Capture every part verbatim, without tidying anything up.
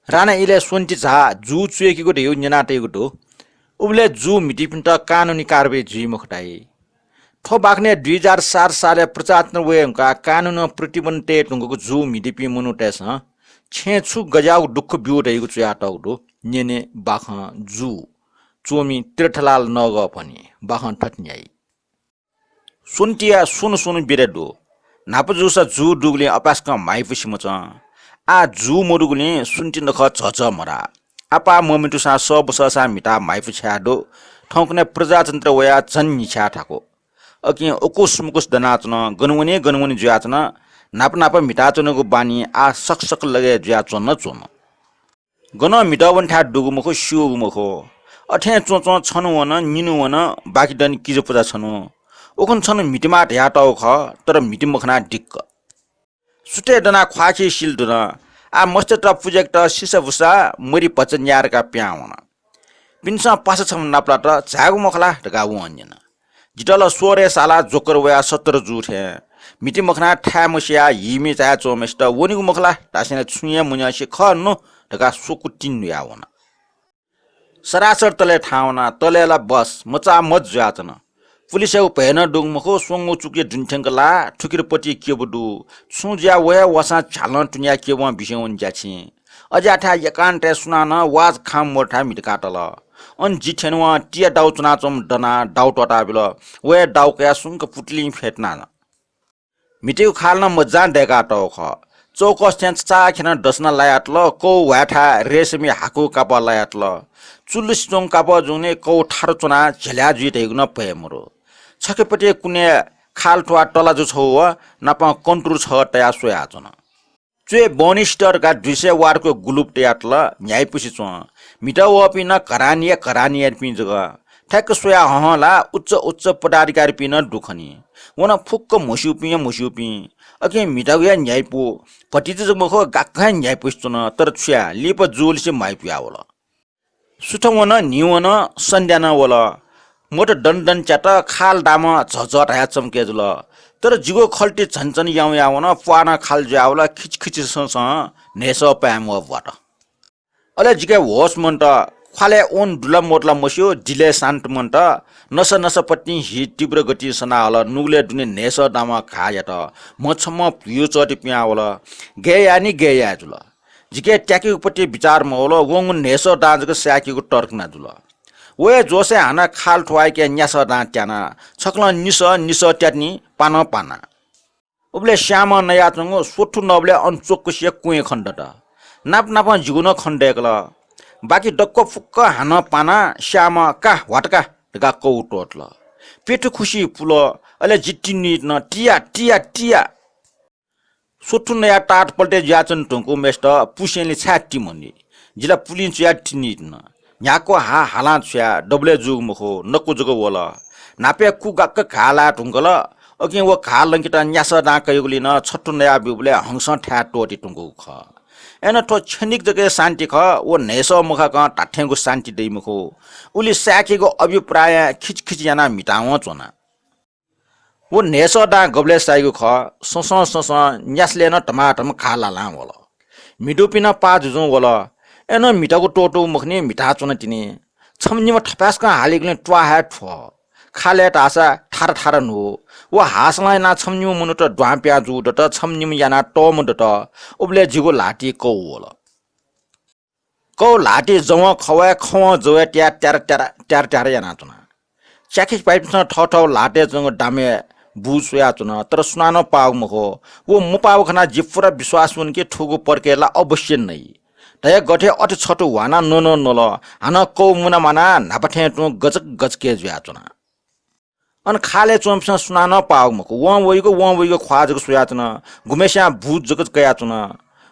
राना इलय् स्वन्ति झा जू च्वय्‌केगु धयागु न्यनातयागु दु। उबलय् जू म्हितीपिन्त कानुनी कारवाही जुइ मखु धाइ। थ्व बाखनय् दुई हजार सात सालय् प्रजातन्त्र वये धुंकाः कानुनं प्रतिबन्ध तये धुंकूगु जू म्हितीपिं मनूतय्‌सं छेँय् छु गज्याःगु दुःख ब्यू धयागु च्वयातःगु दु। न्यने बाखं जू। च्वमि तीर्थलाल नगः भनी। बाखं थथे न्ह्याइ। स्वन्तिया स्वन्हु स्वन्हु बिरे दु। न्हापा जूसा जू दुगुलिं अपाय्‌सकं म्हाइपुसे मचं। आः जू मदुगुलिं स्वन्ति नखः झःझः मधाः। आपाः मम्हितुसां सःबसःसां म्हिताः म्हाइपु छ्याये दु। थौंकन्हय् प्रजातन्त्र वयाः झन न्हिछ्याः थाकु। अकिं उकुस मुकुस दनाच्वन, गन वने गन वने जुयाच्वन। न्हापा न्हापा म्हिताच्वनेगु बानी आः सकसक लगय् जुयाच्वन च्वन। गनं म्हितः वनेथाय् दुगु मखु, स्यूगु मखु। अथें च्वंच्वं छन्हु वन, निन्हु वन, बाकि दनि किजापुजा छन्हु। उखुन्हु छन्हु म्हितेमाः धयातःगु खः, तर म्हिते मखनाः दिक्क। सुथय् दनाः ख्वाःखि सिल धुन। आः मस्तय्‌त पुज्याकेत सिसा भुसा, मरि भचा न्याये धकाः पिहां वन। पिन्सं पासा छम्ह नापलात, झायेगु मखु ला धकाः वं न्यन। जितः ला स्वरय् सालाः ज्वकर वयाः सत्तर जू थें। म्हिते मखनाः थाय् मसियाः हीमि झायाच्वंम्हय्‌सित वनेगु मखु ला धासें ला छुं हे मन्यंसे खः नु धकाः स्वकु तिन न्हुयाः वन। सरासर तलय् थाहां वना। तलय् ला बस मचामच जुयाच्वन। पुलिसयागु भय नं दुगु मखु, स्वंगू चुकय् दुने थ्यंक लाः, थुकियापट्टि क्यबु दु। छुं जुयाः व हे वसां झ्यालं तुन्याः क्यबं बिस्युं वने ज्याछिं। अज्याःथाय् एकान्तय् सुनानं वाज खां मरुथाय् म्हितकातल। अन जि थ्यनेवं तिया दाउ च्वनाच्वंम्ह दनाः दाउ त्वःताबिल। व हे दाउ कयाः सुंक पुतलिं फ्यतुना। म्हितेगु खाल नं मज्जां दय्‌कातःगु खः। चौकस थें छचाःखेनं दसना लायातल, कौ ह्वाय्‌थाय् रेशमी हाकु कापः लायातल। चुलुसे च्वंगु कापः जूगुलिं कौ थारु च्वनाः झ्यल्या जुइ धइगु नं भय मदु। छखेपट्टि कुनय् खाल थ्वाः तलाजु छगू व नापं कन्टुर छगः तयाः स्वयाच्वन। च्वय् बहनी सित धकाः दुइसय् वाटको गुलुप तयातल, न्ह्याइपुसे च्वं। म्हितः वःपिं नं घरानिया घरानियापिं जक। ठ्याक्क स्वयाः हं हं ला उच्च उच्च पदाधिकारीपिं नं दु खनी। व नं फुक्क म्हस्यूपिं हे म्हस्यूपिं। अकिं म्हितःगु हे न्ह्याइपु। भतिचा जक मखु, गाक्क हे न्ह्याइपुसे च्वन, तर छु याये, लिपा जूलिसे म्हाइपुया वल। सुथं वन, न्हि वन, सन्ध्या नं वल। मत दन दन च्यात, खाल दामं झःझः धायाः चम्के जुल। तर जिगु खल्ति झन झन याउँया वन, प्वाः नं खाल जुयावल, खिचिखिचिसं न्हय्‌सः पाय्‌म्ह भ्वात। अले जिके होश मन्त, ख्वालय् ओन दु ला मदु ला मस्यू, दिलय् शान्त मन्त। नसा नसापट्टिं हि तीव्र गतिं सनाहल, नुगलय् दुने न्हय्‌सः दामं घाः यात। म्ह छम्हं भुयु चःति पिहां वल। गय् याये नि गय् याये जुल। जिके त्याकेगुपट्टि बिचार मवल, वंगु न्हय्‌सः दां जक साय्‌केगु तर्कना जुल। व हे जोशय् हानं खाल थ्वाइके न्यासः दां त्याना। छकलं निसः, निसः त्यातिनि, पानं पाना। उबलय् श्यामं नयाच्वंगु स्वथु नःबलय् अन च्वक्कसिया कुँया खने दत। नाप नापं जिगु नं खने दय्‌कल। बाकी दक्व फुक्क हानं पानाः श्यामं का ह्वात का धकाः कौ त्वःतल। प्यथु खुसि पुल। अले जि तिन्नित नं तिया, तिया, तिया। स्वथु नयाः तात पलटे जुयाच्वने धुंकूम्हय्‌सित पुसेंलि छाय् तिमनि? जि ला पुलिं चुयाः तिन्नित नं। न्ह्याक्व हा हालां छुया, दबलय् जूगु मखु, नकु जक वल। न्हापय् कु गाक्क घाः लाये धुंकल। अकिं व घाः लंकेत न्यासः दां कयागुलिं नं छथु नयाः ब्यूबलय् हंसं थाय् त्वःते धुंकूगु खः। अय्‌नं थ्व क्षणिक जक हे शान्ति खः, व न्हय्‌सः मखुकं धात्थेंगु शान्ति दइ मखु। उलि साय्‌केगु अभिप्रायं खिचखिच यानाः म्हितावं च्वना। व न्हय्‌सः दां गबलय् साइगु खः, ससं ससं न्यासलय् नं धमाधम घाः लालां वल। म्हितूपिं नं पाः जुजुं वल। अय्‌नं म्हितःगु त्वःतूगु मखुनि, म्हिताच्वन तिनि। छम्ह निम्ह थपाय्‌सकं हालीगुलिं त्वाः हे थ्व। खालय् धाःसा थारा थारा न्हू। व हासलं यानाः छम्ह निम्ह मनूत द्वां पिहां जूगु दत, छम्ह निम्ह यानाः तःम्ह दत। उबलय् जिगु ल्हातिइ कौ वल। कौ ल्हातिइ जवं खवय्, खवं जवय् त्यार त्यार त्यार त्यार त्यार यानाच्वन। च्याखिपाइपिन्सं थःथःगु ल्हातय् च्वंगु दामय् बू स्वयाच्वन, तर सुनानं पाःगु मखु। व मपाःगु खनाः जि पूरा विश्वास वन कि थुगु प्रक्रिया ला अवश्य नइ। धया गथे अथे छथु ह्वानाः न्वनं न्वल, हानं कौ मुना मानाः न्हापा थें तुं गचक गचके जुयाच्वन। अन खालय् च्वंपिन्सं सुनानं पाःगु मखु। वं वइगु, वं वइगु ख्वाः जक स्वयाच्वन। गुम्हस्यां बू जक कयाच्वन।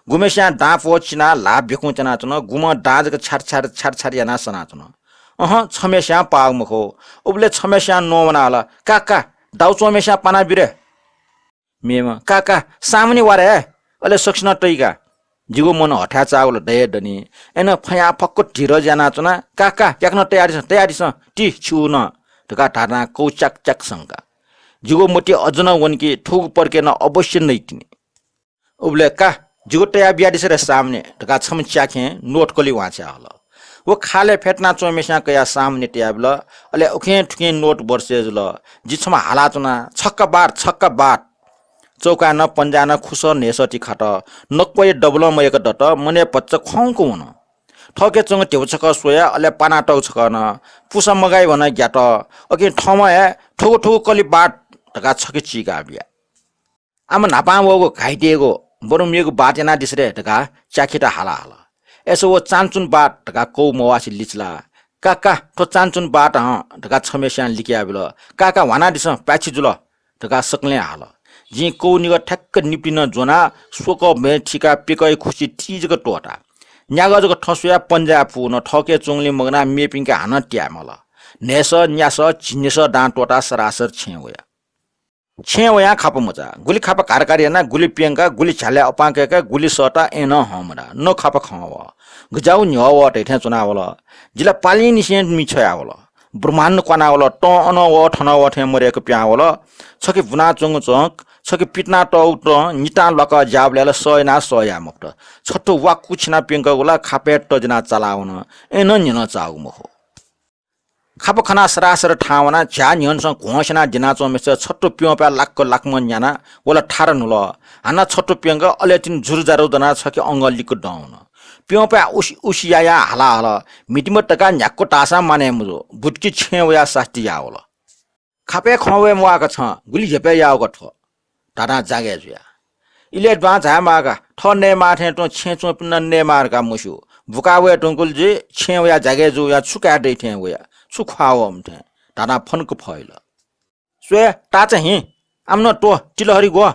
गुम्हस्यां दां प्वः चिनाः ल्हाः ब्यकुं त्यानाच्वन। गुम्हं दां जक छ्यार छ्यार छ्यार छ्यार यानाः सनाच्वन। अहं, छम्हस्यां पाःगु मखु। उबलय् छम्हस्यां नवानाः हल, का, का, दाउ च्वंम्हस्यां पाना बि रे। मेम्ह, का, का, सामुनी वा रे। अले सकसिनं तइ का। जिगु मन हथाय् चाःगु ला दये दनि। अय्‌नं फयां फक्व धिरज यानाच्वना। का, का, याकनं तयादिसँ, तयादिसँ, ति छिगु नं धकाः धाधां कौ च्याक च्याक संका। जिगु मतिइ अझ नं वन कि थुगु प्रक्रिया नं अवश्य नइ तिनि। उबलय् का, जिगु तया बियादिसँ रे सामने धकाः छम्ह च्याखें नोट कलि वांछ्वया हल। व खालय् फ्यतुना च्वंम्हस्यां कयाः सामने तयाबिल। अले उखें थुखें नोट बर्से जुल। जिं छम्ह हालाच्वना, छक्का बाट, छक्का बाट। चौकाय् नं पन्जाय् नं खुसः न्हय्सः ति खात। नक्वया दबलं मयय्क दत, मनय् भचा ख्वाउँक वन। थःके च्वंगु ध्यबा छकः स्वया, अले पानातःगु छकः नं। पुसा मगाइ भनं ग्यात। उकिं थःम्हं हे थुगु थुगु कलि बाट धकाः छखे चीका बिया। आम न्हापां वःगु घाइतेगु, बरु मेगु बाट यानादिसँ रे धकाः च्याखेत हाला हल। अय्‌सा व चानचुन बाट धकाः कौ मवासे लिचिला। का का, थ्व चानचुन बाट हं धकाः छम्हस्यां लिकयाबिल। का का, ह्वानादिसँ, पाय्‌छि जुल धकाः सकलें हाल। जिं कौ निगः ठ्याक्क निपतिनं ज्वनाः स्वकः भ्वय् थिकाः प्यकःया खुसि ति जक त्वःता। न्यागः जक थँ स्वयाः पन्जाय् पुवन। थःके च्वंगुलिं मगानाः मेपिन्के हानं त्याये माल। न्हय्सः, न्यासः, झिंनिसः दां त्वःताः सरासर छेँय् वया। छेँय् वयां खापा मुचा। गुलि खापा घारघार याना, गुलि प्यंका, गुलि झ्यालय् अपां कय्‌का, गुलि सःता, अय्‌नं हं मदा। न खापा खं वः। गज्याःगु न्ह्यः वः धइथें च्वनावल। जि ला पालिंनिसें मि छ्वयावल। ब्रह्माण्ड क्वानावल। तं अनं वः, थनं वः थें मदय्‌क पिहां वल। छखे बुनाच्वंगु चं, छखे पितिनातःगु तं नितां ल्वाकः ज्याःबलय् ला सह यानाः सह याये मफुत। छथ्व वाक्कु छिना प्यंकागु ला खापय् तज्यानाः चालावन। अय्‌नं न्यनाच्वंगु मखु। खापा खनाः सरासर थाहां वनाः झ्याः न्ह्यःनेसं घ्वं स्यनाः द्यनाच्वंम्हय्‌सित छथ्व प्यंपाय् लाक्क लाक्कं न्याना, व ला थारा न्हुल। हानं छथ्व प्यंकाः अले तिनि जुरुजारु दनाः छखे अंगः लिक्क दं वन। प्यंपाय् उसि उसि यायां हाला हल, म्हितिमत धकाः न्ह्याक्व धाःसां मानय् मजू, बुतिकि छेँय् वयाः सास्ती याः वल। खापय् खं वये म्वाःका छं, गुलि हेपय् याःगु का थ्व। धाधां जागय् जुया। इलय् दुहां झायेमाःका, थः नयेमाः थें तुं छेँय् च्वंपिं नं नयेमाः धकाः मस्यू। बुका वये धुंकल जि, छेँय् वयाः जागय् जूयां छु काये दइ थें वया, छु ख्वाः वःम्ह थें। धाधां फन्क फहिल। स्वये, ताःचा हिँ, आम नं त्व, तिलहरि ग्व।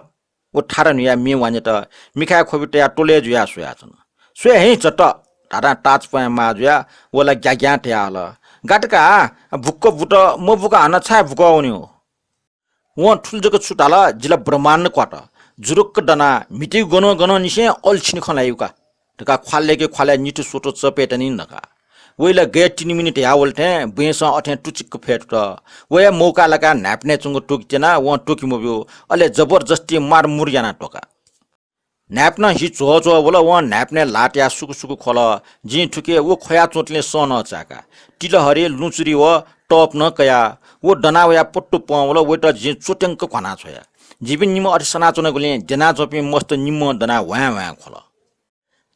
व थारा न्हुयाः म्ये वान्यत मिखाय् ख्वबि तयाः त्वलय् जुयाः स्वयाच्वन। स्वये हिँ झट्ट धाधां ताःचा प्वाँय् माः जुयाः व ला ग्याग्यां तयाहल। गात का, बुक्क बुत, मबुक हानं छाय् बुकः वनी हो? वं थुलि जक छु धाल, जि ला ब्रह्माण्ड क्वात। जुरुक्क दनाः म्हितिगु गनं गनंनिसें अल्छिनि खँ ल्हाइगु का धकाः ख्वालय्‌के ख्वालय् निथु स्वतु चपय् तनिं नका। वइ ला गय् तिनिमिनि धयावल थें बुँइसं अथें तुचिक्क फय् तुत। वया मौका लाकाः न्हाय्‌पनय् च्वंगु त्वकि त्यनाः वं त्वकि मब्यू, अले जबरजस्ती मारमुर यानाः त्वका। न्हाय्‌पनं हि झ्वःझ्वः वल, वं न्हाय्‌पनय् ल्हाः तयाः सुकु सुकु ख्वल। जिं थुके व ख्वयाच्वंतले सँ नं चाय्‌का। तिलहरि, लुँचुरि व तप नं कयाः व दनाः वयाः पत्तु पं वल, वइत जिं च्वत्यंक घ्वाना छ्वया। जिपिं निम्ह अथे सनाच्वनागुलिं द्यनाच्वंपिं मस्त निम्हं दनाः ह्वाँय् ह्वाँय् ख्वल।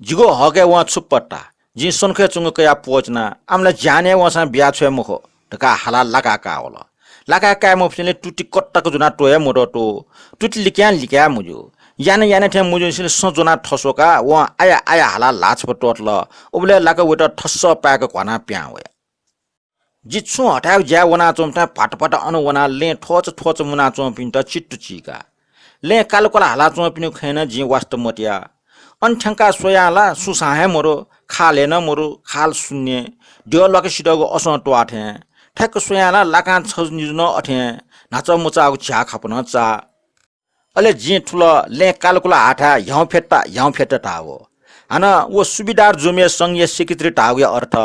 जिगु हकय् वं छु पत्ता? जिं सन्खय् च्वंगु कयाः प्वःचिना, आम ला ज्यानय् वंसां बिया छ्वये मखु धकाः हालाः लाकाः काः वल। लाकाः काये मफुसेंलि तुति कत्ताक ज्वनाः त्वये मदतु। तुति लिक्यां लिक्याये मज्यू। याना याना थें मज्यूसेंलि सँ ज्वनाः थस्वकाः वं आया आया हालाः ल्हाः छपा त्वःतल। उबलय् लाका वइत थस्सः पाय्‌क घ्वानाः पिहां वया। जि छुं हथाय् ज्याय् वनाच्वंपिन्थाय् भात भात अन वनाः लँय् थ्वःचा थ्वःचा मुनाच्वंपिन्त चित्त चीका। लँय् कालुकाल हालाच्वंपिनिगु खँय् नं जिं वास्ता मतिया। अन थ्यंकाः स्वयां ला सुसां हे मरु, खालय् नं मरु, खाल शून्य। द्यः ल्वाके सिधःगु असं त्वाः थें। ठ्याक्क स्वयां ला लाकां छजु निजु नं अथें, न्हाचः मुचाःगु झ्याः खापा नं चाः। अले जिं थुल लँय् कालुकुल हाथाय् ह्याउँ फ्यत्ता, ह्याउँ फ्यत्ता धाःगु। हानं व सुबेदार जुम्हय् संघया सेक्रेटरी धाःगुया अर्थ।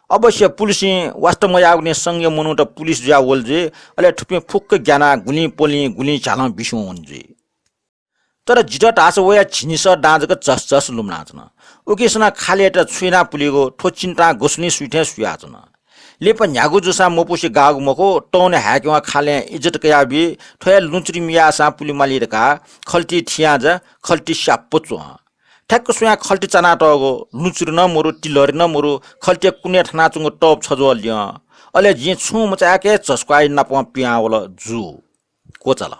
अवश्य पुलिसं वास्ता मयाःगुलिं संघया मनूत पुलिस जुयाः वल जुइ, अले थुपिं फुक्क ग्यानाः गुलिं पलिं गुलिं झ्यालं बिस्युं वन जुइ। तर जितः धाःसा वया झिंनिसः दां जक झसझस लुमनाच्वन। उकिसनं खालय्‌त छु यानाः पुलेगु थ्व चिन्तां गसुलिं सुइ थें सुयाच्वन। लिपा न्ह्यागु जूसां मपुसे गाःगु मखु, तौंने हाय्‌केवं खालय् इज्जत कयाबी, थ्व हे लुँचुरि मियाःसां पुले माली धकाः खल्ति थियां जा, खल्ति स्याप्प च्वं। ठ्याक्क स्वयां खल्ति चानातःगु, लुँचुरि नं मरु, तिलहरि नं मरु, खल्तिया कुने थानाच्वंगु तप छज्वः ल्यं। अले जिं छुं मचाय्‌क झसुकाया नापं पिहां वल जू। क्वचाल।